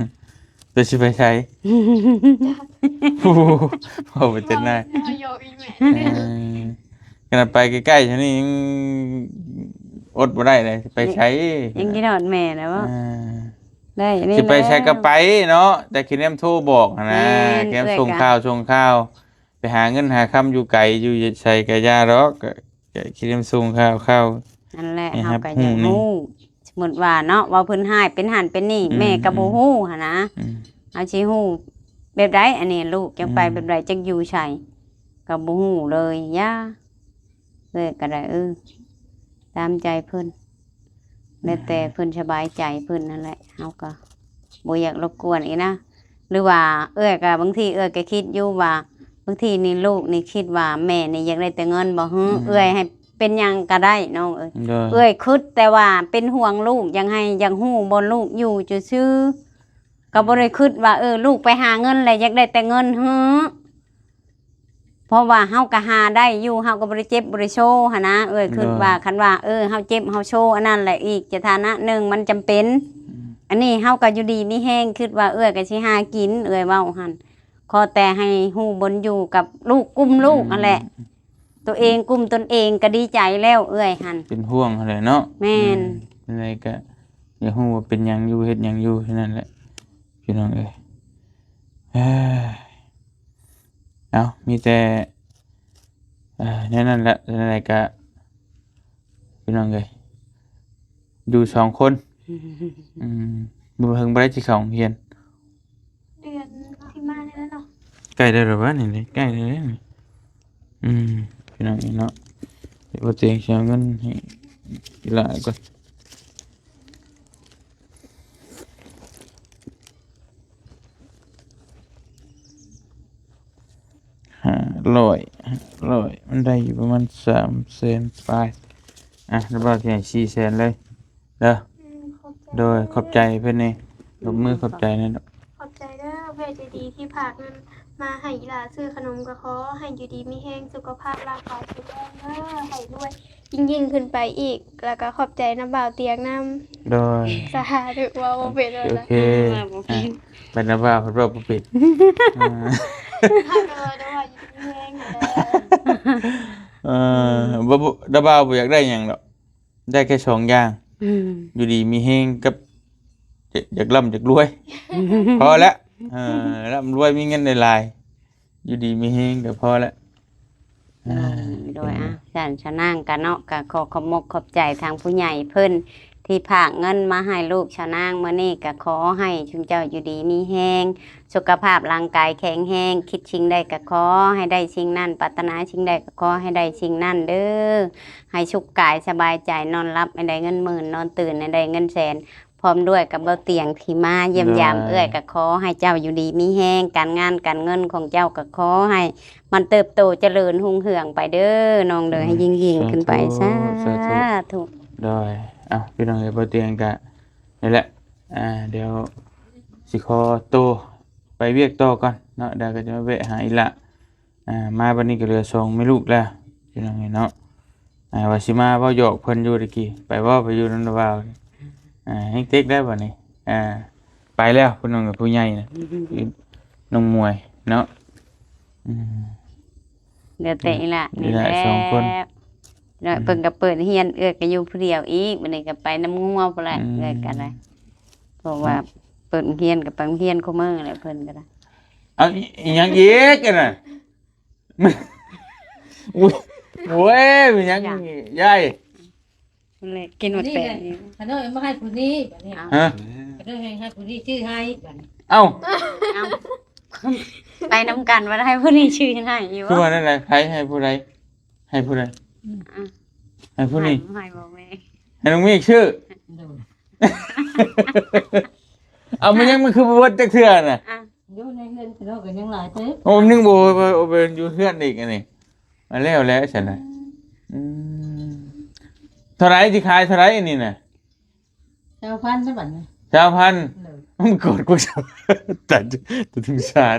ແຕ່ຊິໄປໃສ ໂອ້ໂຫ ເວົ້າໄປແຕ່ໜ້າ ເຮົາຢອກອີແມ່ ເອີ ຂະໜາດໄປໃກ້ໆ ຊະນີ້ຍັງອົດບໍ່ໄດ້ເລີຍ ໄປໃສ ຍັງຄິດຮອດແມ່ນະບໍ່ ອ່າ ໄດ້ ນີ້ ຊິໄປໃສກໍໄປເນາະ ແຕ່ຄິດແນມໂທບອກຫັ້ນນະ ແມ່ນ ຄິດແນມ ເອື້ອຍ ສົ່ງ ກໍ ຂ່າວ ສົ່ງຂ່າວ ໄປຫາເງິນຫາຄຳຢູ່ໄກ ຢູ່ໃສກໍຢ່າດອກ ກໍ ກໍຄິດນຳສົ່ງຂ່າວ ຂ່າວ ນັ້ນແຫຼະ ໃຫ້ ເຮົາກໍຢາກຮູ້ ຮູ້ ສົມມຸດວ່າເນາະ ວ່າເພິ່ນຮ້າຍເປັນຫັ້ນເປັນນີ້ ອືມ ແມ່ກໍບໍ່ຮູ້ ອືມ ຫັ້ນນະ ອືມ ເຮົາຊິຮູ້ແບບໃດ ອັນນີ້ລູກ ອືມ ຈັກໄປແບບໃດ ຈັກຢູ່ໃສ ກໍບໍ່ຮູ້ເລີຍ ຢ່າ ເອື້ອຍກໍໄດ້ ເອີ ຕາມໃຈເພິ່ນ ແລ້ວແຕ່ເພິ່ນສະບາຍໃຈເພິ່ນນັ້ນແຫຼະ ເຮົາກໍບໍ່ຢາກລົບກວນອີກນະ ຫຼືວ່າເອື້ອຍກໍ ບາງທີເອື້ອຍກໍຄິດຢູ່ວ່າ ບາງທີນີ້ລູກນີ້ຄິດວ່າແມ່ນີ້ຢາກໄດ້ແຕ່ເງິນບໍ່ ເອີ ອືມ ເອື້ອຍໃຫ້ເປັນຫຍັງກໍໄດ້ນ້ອງເອີຍ ໂດຍ ເອື້ອຍຄິດແຕ່ວ່າເປັນຫ່ວງລູກ ຢາກໃຫ້ ຢາກຮູ້ບ່ອນລູກຢູ່ຊື່ໆ ກໍບໍ່ໄດ້ຄິດວ່າ ເອີ ລູກໄປຫາເງິນແລ້ວຢາກໄດ້ແຕ່ເງິນ ເຮີ ເພາະວ່າເຮົາກໍຫາໄດ້ຢູ່ ເຮົາກໍບໍ່ໄດ້ເຈັບບໍ່ໄດ້ໂຊຫັ້ນນະ ເອື້ອຍຄິດວ່າ ໂດຍ ຄັນວ່າ ເອີ ເຮົາເຈັບເຮົາໂຊ ອັນນັ້ນແຫຼະ ອີກສະຖານະໜຶ່ງມັນຈຳເປັນ ອືມ ອັນນີ້ເຮົາກໍຢູ່ດີມີແຮງ ຄິດວ່າເອື້ອຍກໍຊິຫາກິນ ເອື້ອຍເວົ້າຫັ້ນ ຂໍແຕ່ໃຫ້ຮູ້ບ່ອນຢູ່ກັບລູກ ກຸມລູກ ອືມ ຫັ້ນແຫຼະ ຕົວເອງກຸມຕົນເອງກໍດີໃຈແລ້ວ ເອື້ອຍຫັ້ນ ເປັນຫ່ວງຫັ້ນແຫຼະເນາະ ແມ່ນ ອືມ ຈັ່ງໃດກໍຢາກຮູ້ວ່າເປັນຫຍັງຢູ່ ເຮັດຫຍັງຢູ່ ເທົ່ານັ້ນແຫຼະ ພີ່ນ້ອງເອີຍ ເອີຍ ເອົາ ມີແຕ່ ເອີ ແນວນັ້ນແຫຼະ ຈັ່ງໃດກໍ ພີ່ນ້ອງເອີຍ ຢູ່ສອງຄົນ ອືມ ບໍ່ເພິ່ງບໍ່ໄດ້ຊິເຂົ້າໂຮງຮຽນ ເດືອນທີ່ມານີ້ແຫຼະເນາະ ໃກ້ແລ້ວລະວະນີ້ ໃກ້ແລ້ວນີ້ ອືມ ພີ່ນ້ອງເອີຍເນາະ ດຽວບໍ່ເຕັງຊິເອົາເງິນໃຫ້ອີ່ຫຼ້າກ່ອນ ຫ້າຮ້ອຍ ຫ້າຮ້ອຍ ມັນໄດ້ຢູ່ປະມານສາມແສນປາຍ ອ່ະ ແລ້ວບ່າວຊິໃຫ້ສີ່ແສນເລີຍ ເດີ ອືມ ຂອບໃຈ ໂດຍ ເດີ ຂອບໃຈເພິ່ນແດ່ ຍົກມືຂອບໃຈແດ່ ຂອບໃຈເດີ ຜູ້ໃຫຍ່ໃຈດີທີ່ຝາກເງິນມາໃຫ້ອີ່ຫຼ້າຊື້ຂະໜົມ ກໍຂໍໃຫ້ຢູ່ດີມີແຮງ ສຸຂະພາບຮ່າງກາຍແຂງແຮງເດີ ໃຫ້ລວຍຍິ່ງໆຂຶ້ນໄປອີກ ແລ້ວກໍຂອບໃຈນຳບ່າວຕຽງນຳ ໂດຍ ສາທຸ ເວົ້າບໍ່ເປັນແລ້ວ ໂອເຄ ອ່ະ ເວົ້າບໍ່ເປັນ ໄປນຳບ່າວເພິ່ນເວົ້າບໍ່ເປັນ ເອີ ເອີ ບໍ່ ບໍ່ ນຳບ່າວບໍ່ຢາກໄດ້ຫຍັງດອກ ໄດ້ແຄ່ສອງຢ່າງ ອືມ ຢູ່ດີມີແຮງກັບ ຢາກ ຢາກລ່ຳຢາກລວຍ ພໍແລ້ວ ເອີ ລ່ຳລວຍມີເງິນຫຼາຍໆ ຢູ່ດີມີແຮງກໍພໍແລ້ວ ໂດຍ ອ່າ ໂດຍ ອ່າ ສານຊານາງກະເນາະ ກະຂໍຂອບມົກຂອບໃຈທາງຜູ້ໃຫຍ່ເພິ່ນທີ່ຝາກເງິນມາໃຫ້ລູກຊານາງ ມື້ນີ້ກະຂໍໃຫ້ຊຸມເຈົ້າຢູ່ດີມີແຮງ ສຸຂະພາບຮ່າງກາຍແຂງແຮງ ຄິດສິ່ງໃດກໍຂໍໃຫ້ໄດ້ສິ່ງນັ້ນ ປາດຖະໜາສິ່ງໃດກໍຂໍໃຫ້ໄດ້ສິ່ງນັ້ນເດີ ໃຫ້ສຸກກາຍສະບາຍໃຈ ນອນຫຼັບໃຫ້ໄດ້ເງິນໝື່ນ ນອນຕື່ນໃຫ້ໄດ້ເງິນແສນ ພ້ອມດ້ວຍກັບເບົາຕຽງທີ່ມາຢ້ຽມຢາມເອື້ອຍ ກໍຂໍໃຫ້ເຈົ້າຢູ່ດີມີແຮງ, ການງານການເງິນຂອງເຈົ້າກໍຂໍໃຫ້ມັນເຕີບໂຕຈະເລີນຮຸ່ງເຮືອງໄປເດີ້ນ້ອງເດີ້ ໃຫ້ຍິ່ງໆຂຶ້ນໄປ ສາທຸ ສາທຸ ສາທຸ. ໂດຍ ເອົ້າ ພີ່ນ້ອງເອີຍ ເບົາຕຽງກະນີ້ແຫຼະ ອ່າ ດຽວຊິຂໍໂຕໄປວຽກຕໍ່ກ່ອນເນາະ ດຽວກໍຈະມາແວະຫາອີ່ຫຼ້າ. ອ່າ ມາບັດນີ້ກໍເຫຼືອສອງແມ່ລູກແລ້ວ ພີ່ນ້ອງເອີຍເນາະ. ອ່າ ວ່າຊິມາເວົ້າຫຍອກເພິ່ນຢູ່ຕະກີ້ ໄປເວົ້າໄປຢູ່ນຳລາວ ອ່າ ແຮງເຕັກແລ້ວບັດນີ້. ອ່າ ໄປແລ້ວ ຜູ້ນ້ອງ ຜູ້ໃຫຍ່ນະ ນ້ອງມວຍເນາະ. ອືມ ເຫຼືອແຕ່ອີ່ຫຼ້ານີ້ແຫຼະ ສອງຄົນ. ແລ້ວເພິ່ນກໍເປີດຮຽນ ເອື້ອຍກໍຢູ່ຜູ້ດຽວອີກ ບັດນີ້ກໍໄປນຳງົວພຸ້ນແຫຼະ. ອືມ ເອື້ອຍກໍໄດ້ ເພາະວ່າເປີດໂຮງຮຽນກໍໄປໂຮງຮຽນຄູ່ມື້ແຫຼະ ເພິ່ນກໍໄດ້. ເອົາ ອີ່ຫຍັງອີກອັນນັ້ນ? ໂອ້ຍ ແມ່ນຫຍັງ ຫຍັງ ຍາຍ? ແຫຼະ ກິນໝົດແປງນີ້ ຂະນ້ອຍມາໃຫ້ຜູ້ນີ້ບັດນີ້. ເອົ້າ ຮະ? ຂະນ້ອຍໃຫ້ ໃຫ້ຜູ້ນີ້ຊື້ໃຫ້ບັດນີ້. ເອົ້າ ເອົ້າ ໄປນຳກັນວ່າໃຫ້ຜູ້ນີ້ຊື້ໃຫ້ຢູ່ ຄືວ່ານັ້ນແຫຼະ. ໃຜໃຫ້ຜູ້ໃດ? ໃຫ້ຜູ້ໃດ? ອືມ ໃຫ້ຜູ້ນີ້ ໃຫ້ ໃຫ້ບໍ່ແມ່ ໃຫ້ນ້ອງມີກຊື້. ໂດຍ ເອົາ ມັນຍັງ ມັນຄືບໍ່ເບິດຈັກເທື່ອນະ. ອ່ະ ຢູ່ໃນເຮືອນເນາະ ກໍຍັງຫຼາຍເຕີບ. ໂອ້ ໜຶ່ງບໍ່ ບໍ່ ບໍ່ໄປຢູ່ເຮືອນອີກອັນນີ້ ມາແລ້ວແຫຼະຊັ້ນນະ. ອືມ ເທົ່າໃດ ຊິຂາຍເທົ່າໃດອັນນີ້ນະ? ຊາວພັນຊະບັດນີ້. ຊາວພັນ. ໂດຍ ມັນກອດກູ ຕາຍ ຕາຍສົງສານ.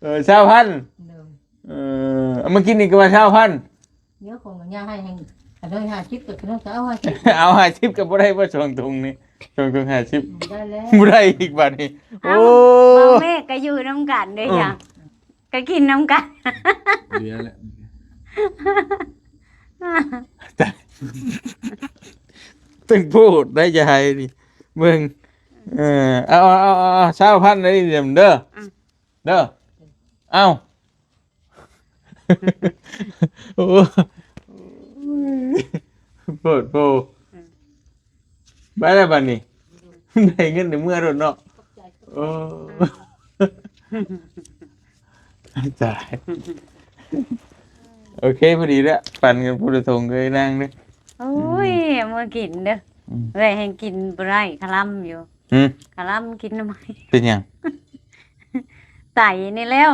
ເອີ ຊາວພັນ. ໂດຍ ເອີ ເອົາມາກິນນີ້ກໍວ່າຊາວພັນ. ດຽວຂອງມັນຍາໃຫ້ ໃຫ້ ອັນນັ້ນຫ້າສິບ ກໍຄືເອົາຫ້າສິບ ເອົາຫ້າສິບກໍບໍ່ໄດ້ບໍ່ ສອງຖົງນີ້ ສອງຖົງຫ້າສິບ ບໍ່ໄດ້ແລ້ວ ບໍ່ໄດ້ອີກບາດນີ້. ເອົ້າ ໂອ້ ບ່າວເມກກໍຢູ່ນຳກັນເດ້ ອືມ ຈ້ະ ກໍກິນນຳກັນ ເຫຼືອແລ້ວ ຕາຍ ເຖິງໂພດໄດ້ຢາຍນີ້ ເບິ່ງ ເອີ ເອົາ ເອົາ ເອົາ ເອົາ ຊາວພັນໄດ້ເດີ ເດີ ອືມ ເດີ ເອົ້າ ໂອ້ ໂພດໂພ ອືມ ໄປແລ້ວບັດນີ້ ໄດ້ເງິນໄດ້ເມືອໂລດເນາະ. ໂອ້ ຕາຍ ໂອເຄ ພໍດີແລ້ວ ປັນກັນຜູ້ລະຖົງເອີຍນາງເດີ. ໂອ້ຍ ອືມ ເອົາເມືອກິນເດີ ອືມ ເອື້ອຍແຮ່ງກິນບໍ່ໄດ້ ຄະລຳຢູ່. ຫືມ ຄະລຳກິນໜໍ່ໄມ້ ເປັນຫຍັງ? ໄຕນີ້ແລ້ວ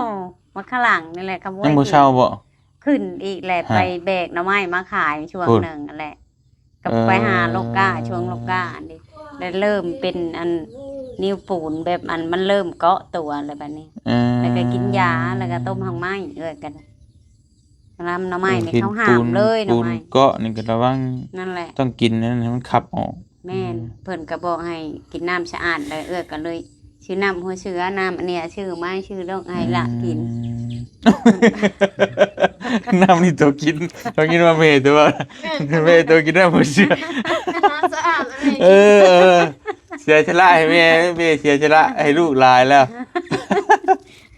ໝາກຂະຫຼັງນີ້ແຫຼະ ຄຳວ່າ ຍັງບໍ່ເຊົາບໍ? ຂຶ້ນອີກແຫຼະ ຮະ ໄປແບກໜໍ່ໄມ້ມາຂາຍຊ່ວງ ໂອ້ ໜຶ່ງຫັ້ນແຫຼະ ກໍ ເອີ ໄປຫາໂລກາ ຊ່ວງໂລການີ້ ແລ້ວເລີ່ມເປັນອັນ ນິ້ວປູນແບບອັນ ມັນເລີ່ມເກາະຕົວແລ້ວບັດນີ້ ເອີ ແລ້ວກໍກິນຢາ ແລ້ວກໍຕົ້ມຮາກໄມ້ ເອື້ອຍກໍ ລຳໜໍ່ໄມ້ນີ້ ເຂົາຫ້າມເລີຍ ໜໍ່ໄມ້ເກາະນີ້ກໍລະວັງ ນັ້ນແຫຼະ ຕ້ອງກິນນັ້ນໃຫ້ມັນຂັບອອກ. ແມ່ນ ອືມ ເພິ່ນກໍບອກໃຫ້ກິນນ້ຳສະອາດ ແລ້ວເອື້ອຍກໍເລີຍຊື້ນ້ຳຫົວເສືອ ນ້ຳອັນເນີ້ຍ ຊື້ມາ ຊື້ດອກໃຫ້ຫຼານກິນ. ອືມ ນ້ຳນີ້ໂຕກິນ ເຮົາຍິນວ່າແມ່ໂຕວ່າ ແມ່ໂຕກິນນ້ຳຫົວເສືອ ນ້ຳສະອາດ ເອີ ເອີ ເສຍສະຫຼະໃຫ້ແມ່ ແມ່ເສຍສະຫຼະໃຫ້ລູກຫຼາຍແລ້ວ.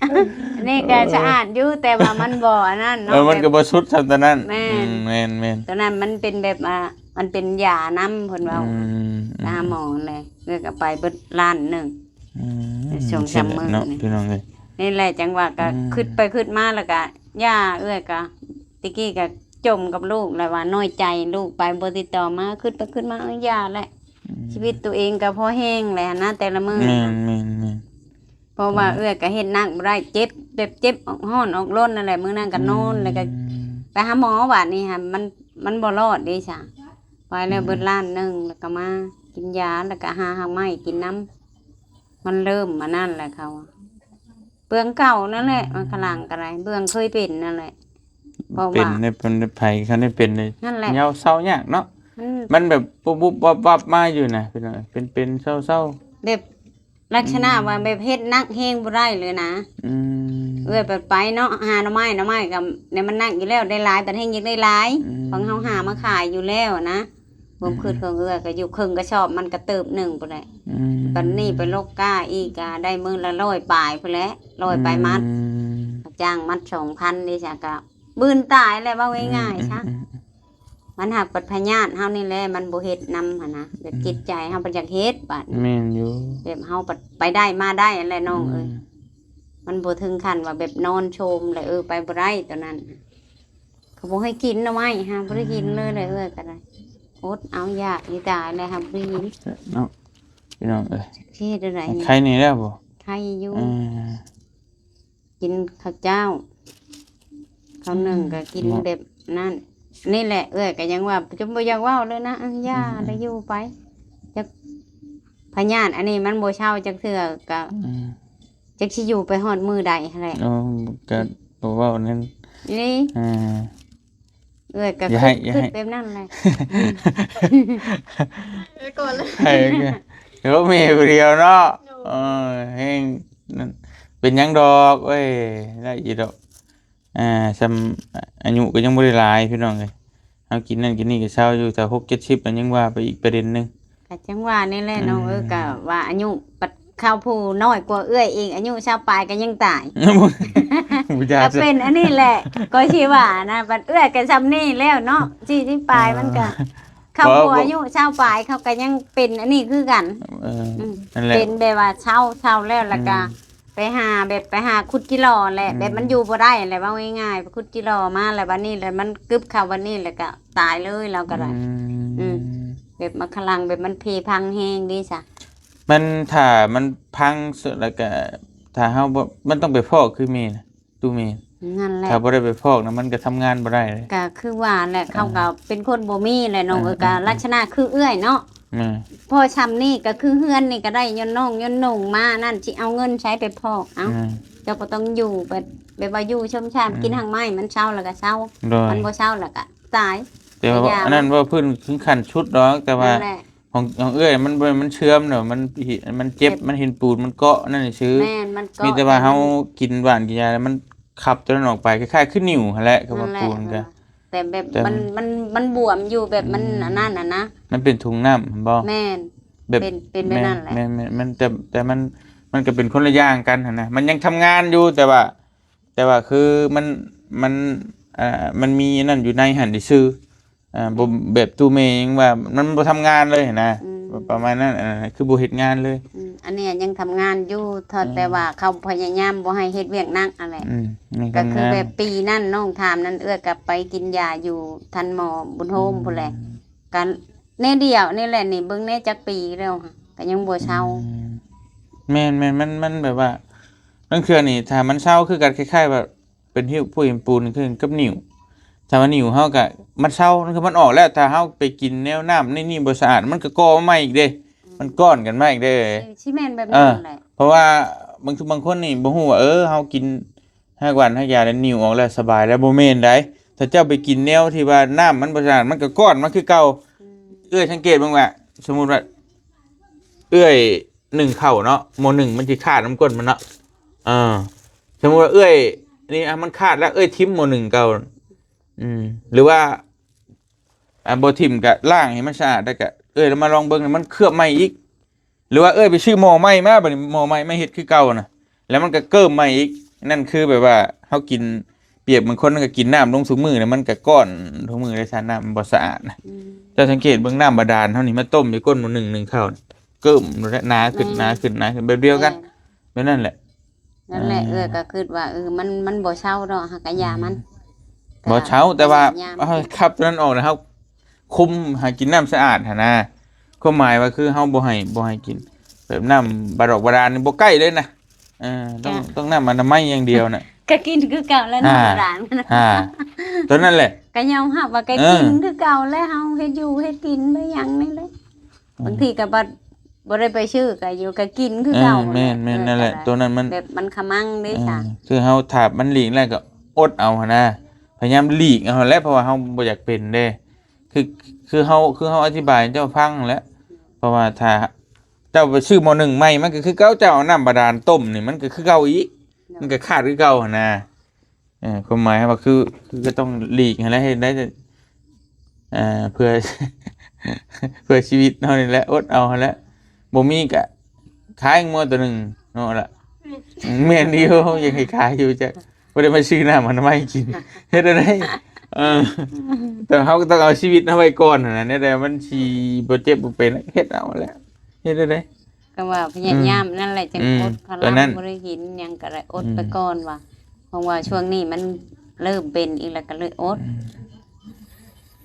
ອັນນີ້ກໍສະອາດຢູ່ ແຕ່ວ່າມັນບໍ່ອັນນັ້ນເນາະ ເອີ ມັນກໍບໍ່ສຸດສ່ຳຕອນນັ້ນ. ແມ່ນ ອືມ ແມ່ນໆ ຕອນນັ້ນມັນເປັນແບບວ່າ ມັນເປັນຢານຳ ເພິ່ນເວົ້າ ອືມ ໄປຫາໝໍແຫຼະ ເອື້ອຍກໍໄປເບິດລ້ານໜຶ່ງ ອືມ ໃນຊ່ວງສາມມື້ນີ້ ພີ່ນ້ອງເອີຍ. ນີ້ແຫຼະ ຈັ່ງວ່າກໍ ອືມ ຄິດໄປຄິດມາ ແລ້ວກໍ ຢ່າ ເອື້ອຍກໍ ແຕ່ກີ້ກໍຈົ່ມກັບລູກແລ້ວວ່າ ນ້ອຍໃຈລູກໄປ ບໍ່ຕິດຕໍ່ມາ ຄິດໄປຄິດມາ ເອີ ຢ່າແຫຼະ ອືມ ຊີວິດຕົວເອງກໍພໍແຮງແຫຼະນະ ແຕ່ລະມື້ ແມ່ນໆໆ ເພາະວ່າ ອືມ ເອື້ອຍກໍເຮັດໜັກບໍ່ໄດ້ ເຈັບ ແບບເຈັບອອກຮ້ອນອອກລົນນັ້ນແຫຼະ ມື້ນັ້ນກໍນອນ ອືມ ແລ້ວກໍໄປຫາໝໍ ບາດນີ້ຫາ ມັນ ມັນບໍ່ລອດເດ້ຊະ ໄປແລ້ວ ອືມ ເບິດລ້ານໜຶ່ງ ແລ້ວກໍມາກິນຢາ ແລ້ວກໍຫາຮາກໄມ້ກິນນຳ ມັນເລີ່ມມານັ້ນແຫຼະ ເຂົາ ເບື້ອງເກົ່ານັ້ນແຫຼະ ອືມ ມັນຂະຫຼັງກໍໄດ້ ເບື້ອງເຄີຍເປັນນັ້ນແຫຼະ ເພາະວ່າ ເປັນໄດ້ ເປັນໄດ້ ໃຜຄັນໄດ້ເປັນນີ້ ນັ້ນແຫຼະ ຍາວເຊົາຍາກເນາະ ມັນ ມັນແບບປຸບໆວັບໆມາຢູ່ນະ ເປັນ ເປັນໆເຊົາໆ ແບບ ລັກສະນະ ອືມ ວ່າແບບເຮັດໜັກແຮງບໍ່ໄດ້ເລີຍນະ ອືມ ເອື້ອຍໄປ ໄປເນາະ ຫາໜໍ່ໄມ້ ໜໍ່ໄມ້ກໍ ແນວມັນໜັກຢູ່ແລ້ວ ໄດ້ຫຼາຍ ບັດແຮ່ງຢາກໄດ້ຫຼາຍ ອືມ ຂອງເຮົາຫາມາຂາຍຢູ່ແລ້ວນະ ຄວາມຄິດ ອືມ ຂອງເອື້ອຍກໍຢູ່ເຄິ່ງກະສອບ ມັນກະເຕີບໜຶ່ງພຸ້ນແຫຼະ ອືມ ບັດນີ້ໄປລົກກ້າອີກ ກະໄດ້ມື້ລະຮ້ອຍປາຍພຸ້ນແຫຼະ ຮ້ອຍປາຍມັດ ອືມ ຈ້າງມັດສອງພັນນີ້ຊະ ກະບືນຕາຍແຫຼະ ເວົ້າງ່າຍໆຊະ ອືມ ອືມ ມັນຫາກບັດພະຍາດເຮົານີ້ແຫຼະ ມັນບໍ່ເຮັດນຳຫັ້ນນະ ແບບ ອືມ ຈິດໃຈເຮົາບັດຢາກເຮັດບາດນີ້ ແມ່ນຢູ່ ແບບເຮົາບັດໄປໄດ້ມາໄດ້ຫັ້ນແຫຼະນ້ອງເອີຍ ອືມ ມັນບໍ່ເຖິງຂັ້ນວ່າແບບນອນໂຊມແລ້ວ ເອີ ໄປບໍ່ໄດ້ຕອນນັ້ນ ເຂົາບໍ່ໃຫ້ກິນໜໍ່ໄມ້ ຫາບໍ່ໄດ້ກິນເລີຍ ອືມ ເອື້ອຍກໍໄດ້ ອົດເອົາ ຢາກນີ້ຕາຍແລ້ວ ຫາບໍ່ໄດ້ກິນເນາະ ເປັນ ພີ່ນ້ອງເອີຍ. ຊິເຮັດແນວໃດນີ້? ໄຄແດ່ແລ້ວບໍ່? ໄຄຢູ່. ເອີ ກິນເຂົ້າເຈົ້າ ເຂົ້າໜຶ່ງກໍກິນແບບນັ້ນ. ນີ້ແຫຼະ ເອື້ອຍກໍຍັງວ່າ ຈົນບໍ່ຢາກເວົ້າເລີຍນະ. ເອີ ຢ່າ ອືມ ໄດ້ຢູ່ໄປ. ຈັກພະຍາດອັນນີ້ມັນບໍ່ເຊົາຈັກເທື່ອ ກໍ ອືມ ຈັກຊິຢູ່ໄປຮອດມື້ໃດຫັ້ນແຫຼະ. ໂອ້ ກໍບໍ່ເວົ້ານັ້ນ ນີ້ ອ່າ ເອື້ອຍກໍ ຢ່າໃຫ້ ຄິດ ຢ່າໃຫ້ ຄິດແບບນັ້ນແຫຼະ. ໄປກ່ອນເລີຍ ໃຫ້ ເອີ ແມ່ຜູ້ດຽວເນາະ. ໂດຍ ເອີ ແຮງນັ້ນ ເປັນຫຍັງດອກ ໂອ້ຍ ໄດ້ຢູ່ດອກ. ອ່າ ສ່ຳອາຍຸກໍຍັງບໍ່ໄດ້ຫຼາຍ ພີ່ນ້ອງເອີຍ. ເຮົາກິນນັ້ນກິນນີ້ກໍເຊົາຢູ່ ຖ້າຫົກເຈັດສິບ ແລ້ວຍັງວ່າໄປອີກປະເດັນໜຶ່ງ. ກໍຈັ່ງວ່ານີ້ແຫຼະ ອືມ ນ້ອງເອີຍ ກໍວ່າອາຍຸ ບັດເຂົາຜູ້ນ້ອຍກວ່າເອື້ອຍອີກ ອາຍຸຊາວປາຍກໍຍັງຕາຍ. ບໍ່ຢາກ ກໍເປັນອັນນີ້ແຫຼະ ກໍຊິວ່ານະ ບັດເອື້ອຍກໍຊ່ຳນີ້ແລ້ວເນາະ ສີ່ສິບປາຍ ອ່າ ມັນກໍ ເຂົາ ບໍ່ ຜູ້ ບໍ່ ອາຍຸຊາວປາຍ ເຂົາກໍຍັງເປັນອັນນີ້ຄືກັນ. ເອີ ອືມ ນັ້ນແຫຼະ ເປັນແບບວ່າເຊົາ ເຊົາແລ້ວ ແລ້ວກໍ ອືມ ໄປຫາແບບ ໄປຫາຂຸດຈີ່ຫຼໍ່ແຫຼະ ອືມ ແບບມັນຢູ່ບໍ່ໄດ້ແຫຼະ ເວົ້າງ່າຍໆ ໄປຂຸດຈີ່ຫຼໍ່ມາ ແລ້ວບັດນີ້ ແລ້ວມັນກຶບເຂົ້າບັດນີ້ ແລ້ວກໍຕາຍເລີຍ ລາວກໍໄດ້. ອືມ ອືມ ແບບມັນຂະລັງ ແບບມັນເພພັງແຮງເດ້ຊະ. ມັນ ຖ້າມັນພັງ ແລ້ວກໍ ຖ້າເຮົາບໍ່ ມັນຕ້ອງໄປຟອກຄືແມ່ນະ ຕູ້ແມ່ນ. ນັ້ນແຫຼະ ຖ້າບໍ່ໄດ້ໄປຟອກນະ ມັນກໍທຳງານບໍ່ໄດ້ເດ້. ກໍຄືວ່າແຫຼະ ອ່າ ເຂົາກໍເປັນຄົນບໍ່ມີແຫຼະນ້ອງເອີຍ. ອ່າ ກໍ ອ່າ ລັກສະນະຄືເອື້ອຍເນາະ. ແມ່ນ ພໍຊ່ຳນີ້ກໍຄືເຮືອນນີ້ກໍໄດ້ຍ້ອນນ້ອງຍ້ອນໜຸ່ງມານັ້ນ ຊິເອົາເງິນໃສໄປຟອກ? ເອົ້າ ແມ່ນ ເຈົ້າກໍຕ້ອງຢູ່ແບບ ແບບວ່າຢູ່ຊົມຊາມ ອືມ ກິນຮາກໄມ້ ມັນເຊົາແລ້ວກໍເຊົາ. ໂດຍ ມັນບໍ່ເຊົາແລ້ວກໍຕາຍ. ແຕ່ວ່າ ກໍຢ່າ ອັນນັ້ນເວົ້າພື້ນເຖິງຂັ້ນສຸດດອກ ແຕ່ວ່າ ນັ້ນແຫຼະ ຂອງ ຂອງເອື້ອຍມັນບໍ່ ມັນເຊື່ອມດອກ ມັນ ມັນເຈັບ ເຈັບ ມັນຫີນປູນ ມັນເກາະນັ້ນຊື່. ແມ່ນ ມັນເກາະ ມີແຕ່ວ່າເຮົາກິນຫວານກິນຢາແລ້ວ ມັນຂັບຕົວນັ້ນອອກໄປ ຄ້າຍໆຄືນິ້ວຫັ້ນແຫຼະ ຄຳວ່າ ນັ້ນແຫຼະ ປູນກໍ ແຕ່ແບບ ແຕ່ ມັນ ມັນ ມັນບວມຢູ່ ແບບມັນ ອືມ ອັນນັ້ນນະ ມັນເປັນຖົງນ້ຳແມ່ນບໍ່? ແມ່ນ ແບບ ເປັນ ເປັນແບບນັ້ນແຫຼະ. ແມ່ນ ແມ່ນ ແມ່ນ ມັນ ແຕ່ ແຕ່ມັນ ມັນກໍເປັນຄົນລະຢ່າງກັນຫັ້ນນະ ມັນຍັງທຳງານຢູ່ ແຕ່ວ່າ ແຕ່ວ່າຄືມັນ ມັນ ເອີ ມັນມີອັນນັ້ນຢູ່ໃນຫັ້ນຊື່ໆ. ອ່າ ບໍ່ ແບບຕູ້ແມ່ຍັງວ່າມັນບໍ່ທຳງານເລີຍຫັ້ນນະ ອືມ ປະ ປະມານນັ້ນ. ອັນນັ້ນຄືບໍ່ເຮັດງານເລີຍ. ອືມ ອັນນີ້ຍັງທຳງານຢູ່ ເທົ່າ ອືມ ແຕ່ວ່າເຂົາພະຍາຍາມບໍ່ໃຫ້ເຮັດວຽກໜັກຫັ້ນແຫຼະ. ອືມ ຍັງທຳງານ ກໍຄືແບບປີນັ້ນນ້ອງຖາມນັ້ນ ເອື້ອຍກໍໄປກິນຢາຢູ່ທ່ານໝໍບຸນໂຮມ ອືມ ພຸ້ນແຫຼະ. ກໍແນວດຽວນີ້ແຫຼະນີ້ ເບິ່ງແດ່ຈັກປີແລ້ວ ກໍຍັງບໍ່ເຊົາ. ອືມ ແມ່ນໆ ມັນ ມັນແບບວ່າ ລາງເທື່ອນີ້ຖ້າມັນເຊົາຄືກັນ ຄ້າຍໆວ່າ ເປັນຫິ້ວ ຜູ້ຫິ້ວປູນຄືກັນກັບນິ້ວ. ຖ້າວ່ານິ້ວເຮົາກະມັນເຊົາ ມັນຄືມັນອອກແລ້ວ ຖ້າເຮົາໄປກິນແນວນ້ຳໃນນີ້ບໍ່ສະອາດ ມັນກະກໍ່ມາໃໝ່ອີກເດ້. ອືມ ມັນກ້ອນກັນມາອີກເດ້. ຊິແມ່ນແບບນັ້ນແຫຼະ ເອີ ເພາະວ່າບາງ ບາງຄົນນີ້ບໍ່ຮູ້ວ່າ ເອີ ເຮົາກິນຮາກຫວ່ານຮາກຢາແລ້ວນິ້ວອອກແລ້ວສະບາຍແລ້ວ ບໍ່ແມ່ນໃດ໋. ຖ້າເຈົ້າໄປກິນແນວທີ່ວ່ານ້ຳມັນບໍ່ສະອາດ ມັນກະກ້ອນມາຄືເກົ່າ. ອືມ ເອື້ອຍສັງເກດເບິ່ງວ່າ ສົມມຸດວ່າເອື້ອຍ ໜຶ້ງເຂົ້າເນາະ ໝໍ້ໜຶ້ງມັນຊິຂາດນຳກົ້ນມັນເນາະ. ເອີ ສົມມຸດວ່າເອື້ອຍນີ້ ອ່າ ມັນຂາດແລ້ວ ເອື້ອຍຖິ້ມໝໍ້ໜຶ້ງເກົ່າ ອືມ ຫຼືວ່າ ອ່າ ບໍ່ຖິ້ມກະລ້າງໃຫ້ມັນສະອາດ ແລ້ວກະເອື້ອຍລະມາລອງເບິ່ງ ມັນເຄືອບໃໝ່ອີກ. ຫຼືວ່າເອື້ອຍໄປຊື້ໝໍ້ໃໝ່ມາ ບັດນີ້ໝໍ້ໃໝ່ມາເຮັດຄືເກົ່ານະ ແລ້ວມັນກະເກີ້ມໃໝ່ອີກ. ນັ້ນຄືແບບວ່າເຮົາກິນ ປຽບເໝືອນຄົນກໍກິນນ້ຳລົງທຸກມື້ນະ ມັນກໍກ້ອນທຸກມື້ເດ້ ຊະ ນ້ຳມັນບໍ່ສະອາດນະ. ອືມ ເຈົ້າສັງເກດເບິ່ງນ້ຳບາດານເຮົານີ້ ມາຕົ້ມຢູ່ກົ້ນໝໍ້ໜຶ້ງ ໜຶ້ງເຂົ້າ ເກີ້ມ ໜາຂຶ້ນ ແມ່ນ ໜາຂຶ້ນ ໜາຂຶ້ນ ແບບດຽວກັນ ແມ່ນ ແບບນັ້ນແຫຼະ. ນັ້ນແຫຼະ ເອີ ເອື້ອຍກໍຄິດວ່າ ເອີ ມັນ ມັນບໍ່ເຊົາດອກ ຫາກະຢ່າມັນ ອືມ ກໍ ບໍ່ເຊົາ ແຕ່ວ່າເຮົາຂັບຕົວນັ້ນອອກນະ ເຮົາຄຸມໃຫ້ກິນນ້ຳສະອາດຫັ້ນນະ. ຄວາມໝາຍວ່າຄືເຮົາບໍ່ໃຫ້ ບໍ່ໃຫ້ກິນແບບນ້ຳບາດອກບາດານນີ້ ບໍ່ໃກ້ເລີຍນະ. ເອີ ຕ້ອງ ກະ ຕ້ອງນ້ຳອະນາໄມຢ່າງດຽວນະ ກະກິນຄືເກົ່າແລ້ວ ອ່າ ນ້ຳບາດານ ອ່າ ຕົວນັ້ນແຫຼະ ກະຍອມຮັບວ່າກະ ເອີ ກິນຄືເກົ່າແລ້ວ ເຮົາເຮັດຢູ່ເຮັດກິນໄດ້ຫຍັງນີ້ແຫຼະ. ອືມ ບາງທີກະບັດບໍ່ໄດ້ໄປຊື້ກະຢູ່ ກະກິນຄືເກົ່າ. ເອີ ແມ່ນ ແມ່ນ ແມ່ນ ນັ້ນແຫຼະ ກະ ຕົວນັ້ນມັນ ແບບມັນຂະມັງເດ້ ອືມ ຊະ ຄືເຮົາຖ້າມັນຫຼີກໄດ້ກະອົດເອົາຫັ້ນນະ ພະຍາຍາມຫຼີກເອົາຫັ້ນແຫຼະ ເພາະວ່າເຮົາບໍ່ຢາກເປັນເດ້. ຄື ຄືເຮົາ ຄືເຮົາອະທິບາຍໃຫ້ເຈົ້າຟັງຫັ້ນແຫຼະ ເພາະວ່າຖ້າ ເຈົ້າໄປຊື້ໝໍ້ໜຶ້ງໃໝ່ ມັນກໍຄືເກົ່າ ເຈົ້າເອົານ້ຳບາດານຕົ້ມນີ້ ມັນກໍຄືເກົ່າອີກ ມັນກໍຂາດຄືເກົ່າຫັ້ນນະ. ເອີ ຄວາມໝາຍວ່າຄື ຄືກໍຕ້ອງຫຼີກຫັ້ນແຫຼະ ເຮັດໄດ້ ເອີ ເພື່ອ ເພື່ອຊີວິດເຮົານີ້ແຫຼະ ອົດເອົາຫັ້ນແຫຼະ ບໍ່ມີກໍຂາຍງົວຕົວໜຶ່ງເນາະລະ. ແມ່ນຢູ່ ຢາກໃຫ້ຂາຍຢູ່ ຈະບໍ່ໄດ້ມາຊື້ນ້ຳອະນາໄມກິນ ເຮັດແນວໃດ? ເອີ ແຕ່ເຮົາກໍຕ້ອງເອົາຊີວິດເຮົາໄວ້ກ່ອນຫັ້ນນະ ແນວໃດມັນຊິບໍ່ເຈັບບໍ່ເປັນ ເຮັດເອົາແຫຼະ. ເຮັດແນວໃດ? ກໍວ່າພະຍາຍາມ ອືມ ນັ້ນແຫຼະ ຈັ່ງ ອືມ ອົດພະລັງ ກໍນັ້ນ ບໍ່ໄດ້ກິນຫຍັງກໍໄດ້ອົດ ອືມ ໄປກ່ອນວ່າ ເພາະວ່າຊ່ວງນີ້ມັນເລີ່ມເປັນອີກແລ້ວ ກໍເລີຍອົດ ອືມ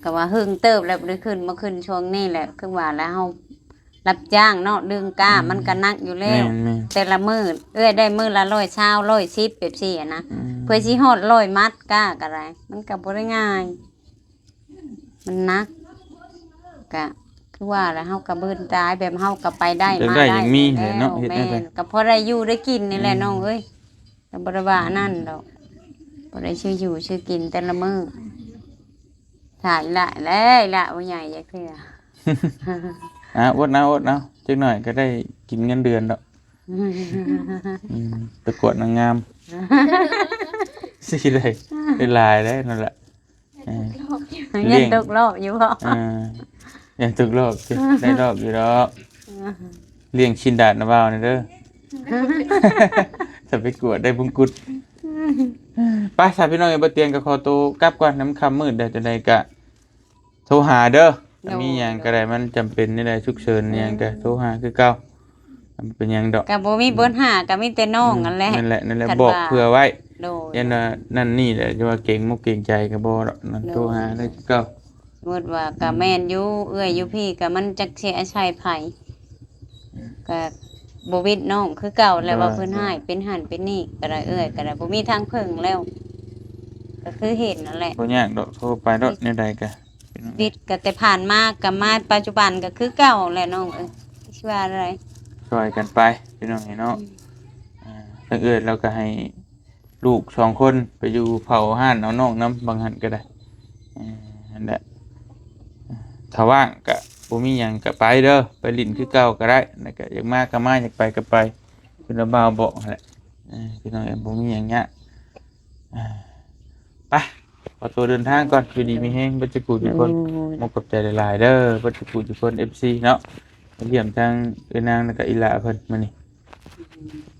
ກໍວ່າເຫິງເຕີບແລ້ວ ບໍ່ໄດ້ຂຶ້ນ ມາຂຶ້ນຊ່ວງນີ້ແຫຼະ ຄືວ່າແລ້ວ ເຮົາ ຮັບຈ້າງເນາະ ດຶງກ້າ ອືມ ມັນກໍໜັກຢູ່ແລ້ວ ແມ່ນໆ ແຕ່ລະມື້ເອື້ອຍໄດ້ມື້ລະຮ້ອຍຊາວ ຮ້ອຍສິບ ແບບຊີ້ນະ ອືມ ເພື່ອຊິຮອດຮ້ອຍມັດກ້າກໍໄດ້ ມັນກໍບໍ່ໄດ້ງ່າຍ ມັນໜັກ ກະຄືວ່າແຫຼະ ເຮົາກະເບິ່ນຕາຍ ແບບເຮົາກະໄປໄດ້ ຢາກໄດ້ ມາໄດ້ ຢາກມີແຫຼະເນາະ ເຮັດແນວໃດ ແມ່ນ ກະພໍໄດ້ຢູ່ໄດ້ກິນນີ້ແຫຼະ ອືມ ນ້ອງເອີຍ ກະບໍ່ໄດ້ວ່າອັນນັ້ນດອກ ພໍໄດ້ຊື້ຢູ່ຊື້ກິນແຕ່ລະມື້ ຖ້າອີ່ຫຼ້າແຫຼະ ອີ່ຫຼ້າບໍ່ໃຫຍ່ຈັກເທື່ອ ອ່າ ອົດເອົາ ອົດເອົາ ຈັກໜ້ອຍກະໄດ້ກິນເງິນເດືອນດອກ ອືມ ໄປກວດນາງງາມ ຊິໄດ້ ໄດ້ຫຼາຍເດ້ ນັ້ນແຫຼະ ເອີ ຍັງຕົກລອບຢູ່ບໍ່ ເອີ ຍັງຕົກລອບ ໄດ້ລອບຢູ່ດອກ ລ້ຽງຊິນດາດນຳບ່າວແດ່ເດີ ຈະໄປກວດໄດ້ມົງກຸດ ໄປຊະພີ່ນ້ອງເອີຍ ບໍ່ຕຽງກໍຂໍໂຕກັບກ່ອນ ນຳຄ່ຳມືດແລ້ວ ຈັ່ງໃດກໍໂທຫາເດີ ໂດຍ ມີຫຍັງກໍໄດ້ ມັນຈຳເປັນແນວໃດ ສຸກເສີນຫຍັງກໍ ອືມ ໂທຫາຄືເກົ່າ ມັນເປັນຫຍັງດອກ ກໍບໍ່ມີ ອືມ ບັນຫາ ກໍມີແຕ່ນ້ອງ ອືມ ນັ້ນແຫຼະ ນັ້ນແຫຼະ ນັ້ນແຫຼະ ບອກເພື່ອໄວ້ ໂດຍ ຢ້ານວ່ານັ້ນນີ້ແຫຼະ ຈະວ່າເກງມົກເກງໃຈກໍບໍ່ດອກ ນັ້ນ ໂດຍ ໂທຫາໄດ້ຄືເກົ່າ ສົມມຸດວ່າ ອືມ ກໍແມ່ນຢູ່ ເອື້ອຍຢູ່ພີ້ກໍມັນຈັກຊິອາໄສໃຜ ກໍບໍ່ວິດນ້ອງຄືເກົ່າແຫຼະ ໂດຍ ວ່າເພິ່ນຮ້າຍເປັນຫັ້ນເປັນນີ້ກໍໄດ້ ເອື້ອຍກໍໄດ້ ບໍ່ມີທາງເພິ່ງແລ້ວ ກໍຄືເຫັນນັ້ນແຫຼະ ບໍ່ຍາກດອກ ໂທໄປໂລດ ແນວໃດກໍ ຊີວິດກໍແຕ່ຜ່ານມາ ກໍມາປັດຈຸບັນກໍຄືເກົ່າແຫຼະນ້ອງເອີຍ ຊິວ່າໃດ ຊ່ອຍກັນໄປພີ່ນ້ອງເອີຍເນາະ ອືມ ອ່າ ທາງເອື້ອຍລາວກໍໃຫ້ລູກສອງຄົນໄປຢູ່ເຝົ້າຮ້ານເອົານ້ອງນຳ ບາງຫັ້ນກໍໄດ້ ເອີ ຫັ້ນແຫຼະ ຖ້າວ່າງກໍບໍ່ມີຫຍັງກໍໄປເດີ ໄປຫຼິ້ນຄືເກົ່າກໍໄດ້ ແລ້ວກໍຢາກມາກໍມາ ຢາກໄປກໍໄປ ຄືລາວບ່າວບອກຫັ້ນແຫຼະ ເອີ ພີ່ນ້ອງເອີຍ ບໍ່ມີຫຍັງຍາກ ອ່າ ໄປ ຂໍຕົວເດີນທາງກ່ອນ ຢູ່ດີມີແຮງເບິດສູ່ຜູ້ທຸກຄົນ ໂດຍ ຂອບໃຈຫຼາຍໆເດີ ເບິດສູ່ຜູ້ທຸກຄົນ ເອັຟຊີ ເນາະ ມາຢ້ຽມທາງເອື້ອຍນາງ ແລ້ວກໍອີ່ຫຼ້າເພິ່ນມື້ນີ້ ອືມ